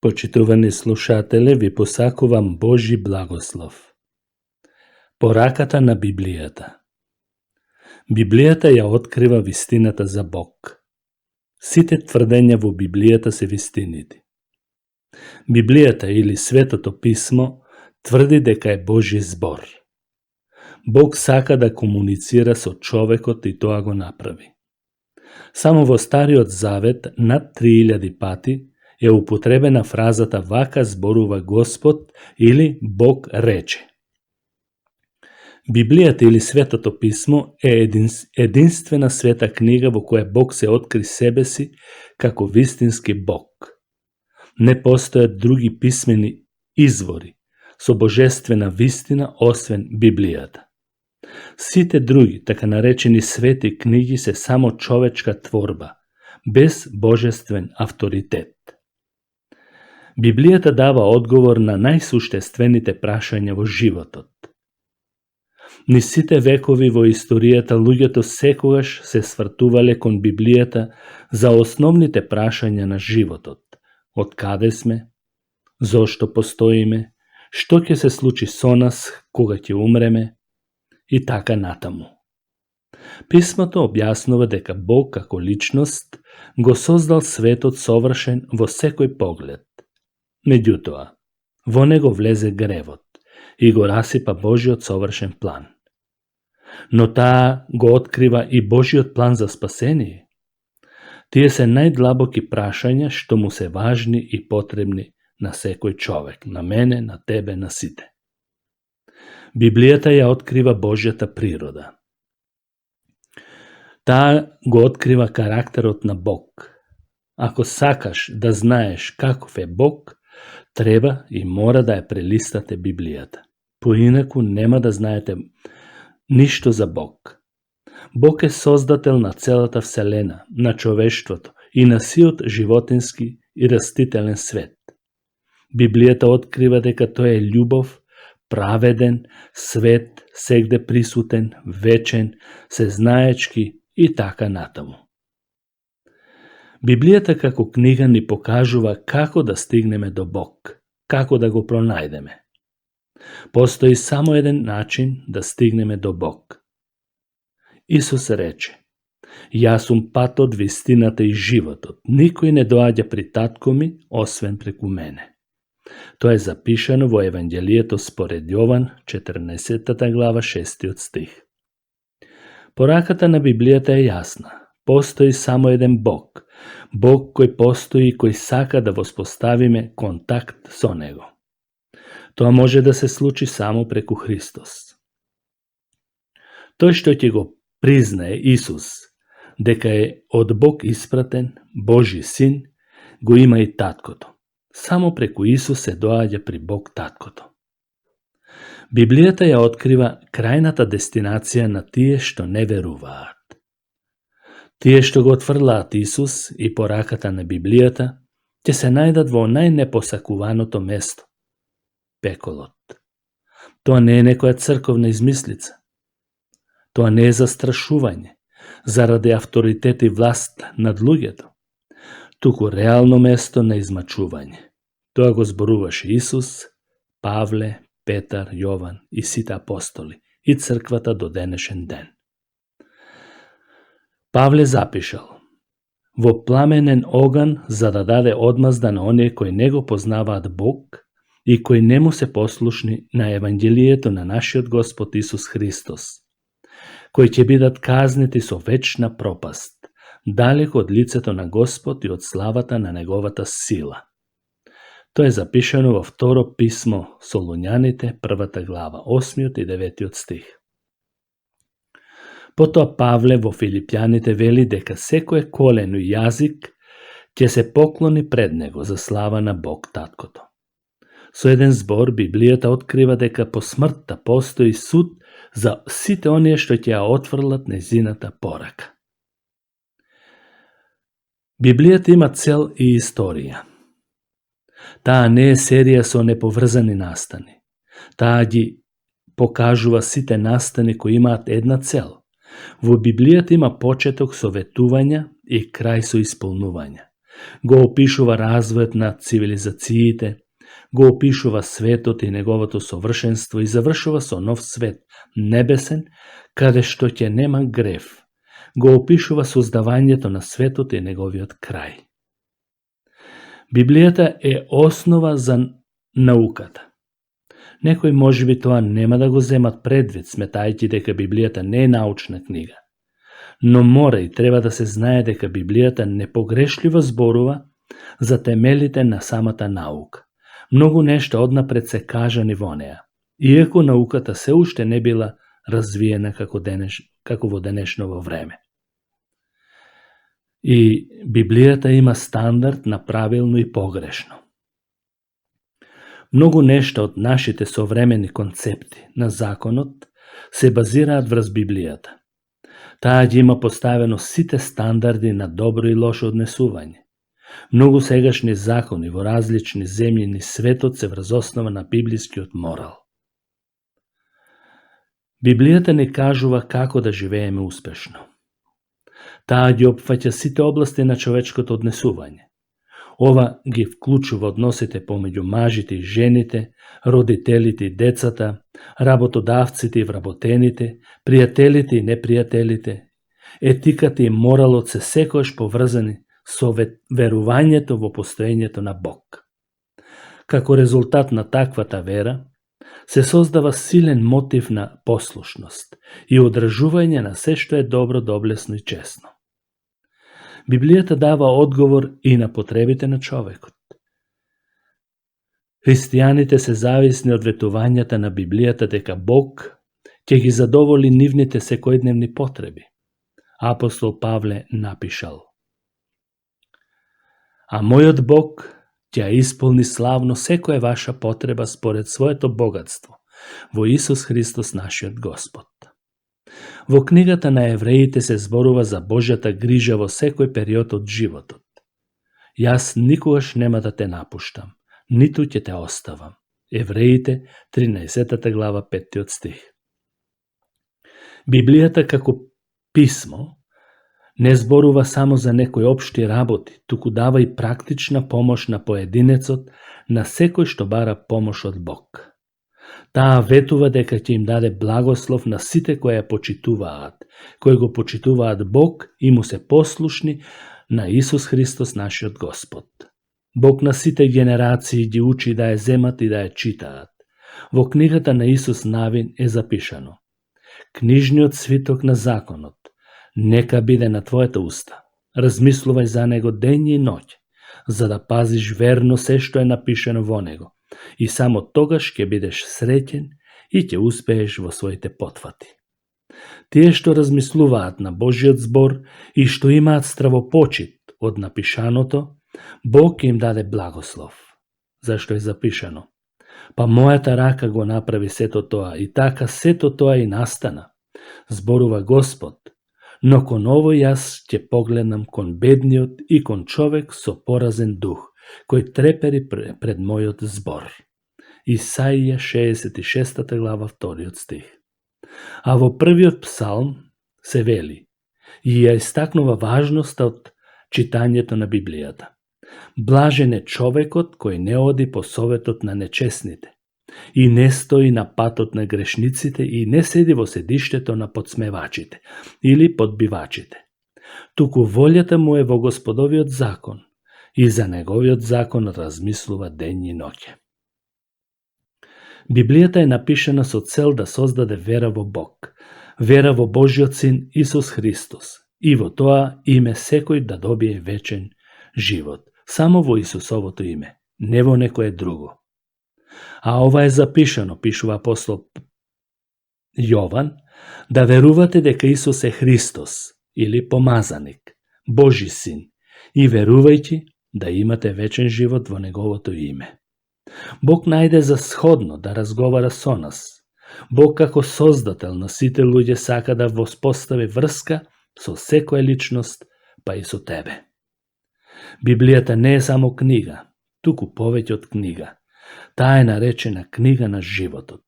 Почитувани слушателе, ви посакувам Божи благослов. Пораката на Библијата. Библијата ја открива вистината за Бог. Сите тврдења во Библијата се вистинити. Библијата или Светото писмо тврди дека е Божи збор. Бог сака да комуницира со човекот и тоа го направи. Само во Стариот Завет над 3000 пати е употребена фразата "Вака зборува Господ" или "Бог рече". Библијата или Светото писмо е единствена света книга во која Бог се откри себе си како вистински Бог. Не постојат други писмени извори со божествена вистина освен Библијата. Сите други, така наречени свети книги, се само човечка творба, без божествен авторитет. Библијата дава одговор на најсуштествените прашања во животот. Ни сите векови во историјата луѓето секогаш се свртувале кон Библијата за основните прашања на животот. Од каде сме? Зошто постоиме? Што ќе се случи со нас кога ќе умреме? И така натаму. Писмото објаснува дека Бог како личност го создал светот совршен во секој поглед. Меѓутоа, во него влезе гревот и го расипа Божиот совршен план. Но таа го открива и Божиот план за спасение. Тие се најдлабоки прашања што му се важни и потребни на секој човек, на мене, на тебе, на сите. Библијата ја открива Божјата природа. Таа го открива карактерот на Бог. Ако сакаш да знаеш каков е Бог, треба и мора да ја прелистате Библијата. Поинаку нема да знаете ништо за Бог. Бог е создател на целата вселена, на човештвото и на сиот животински и растителен свет. Библијата открива дека тој е љубов, праведен, свет, сегде присутен, вечен, сезнаечки и така натаму. Библијата како книга ни покажува како да стигнеме до Бог, како да го пронајдеме. Постои само еден начин да стигнеме до Бог. Исус рече: "Јас сум патот, вистината и животот. Никој не доаѓа при татко ми, освен преку мене." Тоа е запишано во Евангелието според Јован, 14 глава, 6 стих. Пораката на Библијата е јасна. Постои само еден Бог. Бог кој постои и кој сака да воспоставиме контакт со Него. Тоа може да се случи само преку Христос. Тој што ќе го признае Исус дека е од Бог испратен, Божи син, го има и таткото. Само преку Исус се доаѓа при Бог таткото. Библијата ја открива крајната дестинација на тие што не веруваат. Тие што го отфрлаат Исус и пораката на Библијата, ќе се најдат во најнепосакуваното место – пеколот. Тоа не е некоја црковна измислица. Тоа не е застрашување, заради авторитет и власт над луѓето, туку реално место на измачување. Тоа го зборуваше Исус, Павле, Петар, Јован и сите апостоли и црквата до денешен ден. Павле запишал: "Во пламенен оган за да даде одмазда на оние кои не го познаваат Бог и кои не му се послушни на Евангелието на нашиот Господ Исус Христос, кои ќе бидат казнети со вечна пропаст, далеко од лицето на Господ и од славата на Неговата сила." Тоа е запишано во второ писмо Солуњаните, 1 глава, 8 и 9 стих. Потоа Павле во Филипјаните вели дека секое колено и јазик ќе се поклони пред него за слава на Бог таткото. Со еден збор Библијата открива дека по смртта постои суд за сите оние што ќе ја отфрлат нејзината порака. Библијата има цел и историја. Таа не е серија со неповрзани настани. Таа ги покажува сите настани кои имаат една цел. Во Библијата има почеток со ветувања и крај со исполнувања. Го опишува развојот на цивилизациите, го опишува светот и неговото совршенство и завршува со нов свет, небесен, каде што ќе нема грев. Го опишува создавањето на светот и неговиот крај. Библијата е основа за науката. Некои можеби тоа нема да го земат предвид, сметајќи дека Библијата не е научна книга. Но мора и треба да се знае дека Библијата непогрешливо зборува за темелите на самата наука. Многу нешта однапред се кажани во неа, иако науката се уште не била развиена како во денешново време. И Библијата има стандард на правилно и погрешно. Многу нешта од нашите современи концепти на законот се базираат врз Библијата. Таа ги има поставено сите стандарди на добро и лошо однесување. Многу сегашни закони во различни земји низ светот се врз основа на библискиот морал. Библијата не кажува како да живееме успешно. Таа ги опфаќа сите области на човечкото однесување. Ова ги вклучува односите помеѓу мажите и жените, родителите и децата, работодавците и вработените, пријателите и непријателите. Етиката и моралот се секојаш поврзани со верувањето во постоењето на Бог. Како резултат на таквата вера, се создава силен мотив на послушност и одржување на се што е добро, доблесно и честно. Библијата дава одговор и на потребите на човекот. Христијаните се зависни од ветувањата на Библијата дека Бог ќе ги задоволи нивните секојдневни потреби. Апостол Павле напишал: А мојот Бог ќе исполни славно секоја ваша потреба според своето богатство во Исус Христос нашиот Господ. Во книгата на Евреите се зборува за Божјата грижа во секој период од животот. Јас никогаш нема да те напуштам, ниту ќе те оставам. Евреите, 13 глава, 5 стих. Библијата како писмо не зборува само за некои општи работи, туку дава и практична помош на поединецот, на секој што бара помош од Бог. Таа ветува дека ќе им даде благослов на сите кои ја почитуваат, кои го почитуваат Бог и му се послушни на Исус Христос нашиот Господ. Бог на сите генерации ги учи да ја земат и да ја читаат. Во книгата на Исус Навин е запишано: Книжниот свиток на законот нека биде на твојата уста. Размислувај за него ден и ноќ, за да пазиш верно се што е напишано во него. И само тогаш ќе бидеш среќен и ќе успееш во своите потфати. Тие што размислуваат на Божиот збор и што имаат стравопочит од напишаното, Бог им даде благослов. Зашто е запишано: Па мојата рака го направи сето тоа и така сето тоа и настана, зборува Господ, но кон ово јас ќе погледнам кон бедниот и кон човек со поразен дух, кој трепери пред мојот збор. Исаија 66 глава 2 стих. А во првиот псалм се вели и ја истакнува важноста од читањето на Библијата. Блажен е човекот кој не оди по советот на нечесните и не стои на патот на грешниците и не седи во седиштето на подсмевачите или подбивачите. Туку волјата му е во Господовиот закон и за неговиот закон размислува ден и ноќе. Библијата е напишана со цел да создаде вера во Бог, вера во Божиот Син Исус Христос и во тоа име секој да добие вечен живот. Само во Исусовото име, не во некое друго. А ова е запишано, пишува апостол Јован, да верувате дека Исус е Христос или помазаник, Божи Син, и верувајќи да имате вечен живот во Неговото име. Бог најде за сходно да разговара со нас. Бог како создател на сите луѓе сака да воспостави врска со секоја личност, па и со тебе. Библијата не е само книга, туку повеќе од книга. Таа е наречена книга на животот.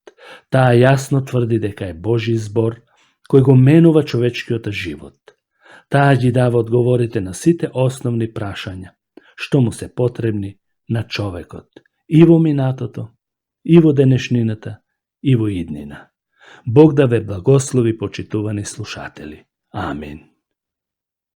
Таа јасно тврди дека е Божи збор кој го менува човечкиот живот. Таа ги дава одговорите на сите основни прашања. што му се потребни на човекот и во минатото, и во денешнината, и во иднина. Бог да ве благослови, почитувани слушатели. Амин.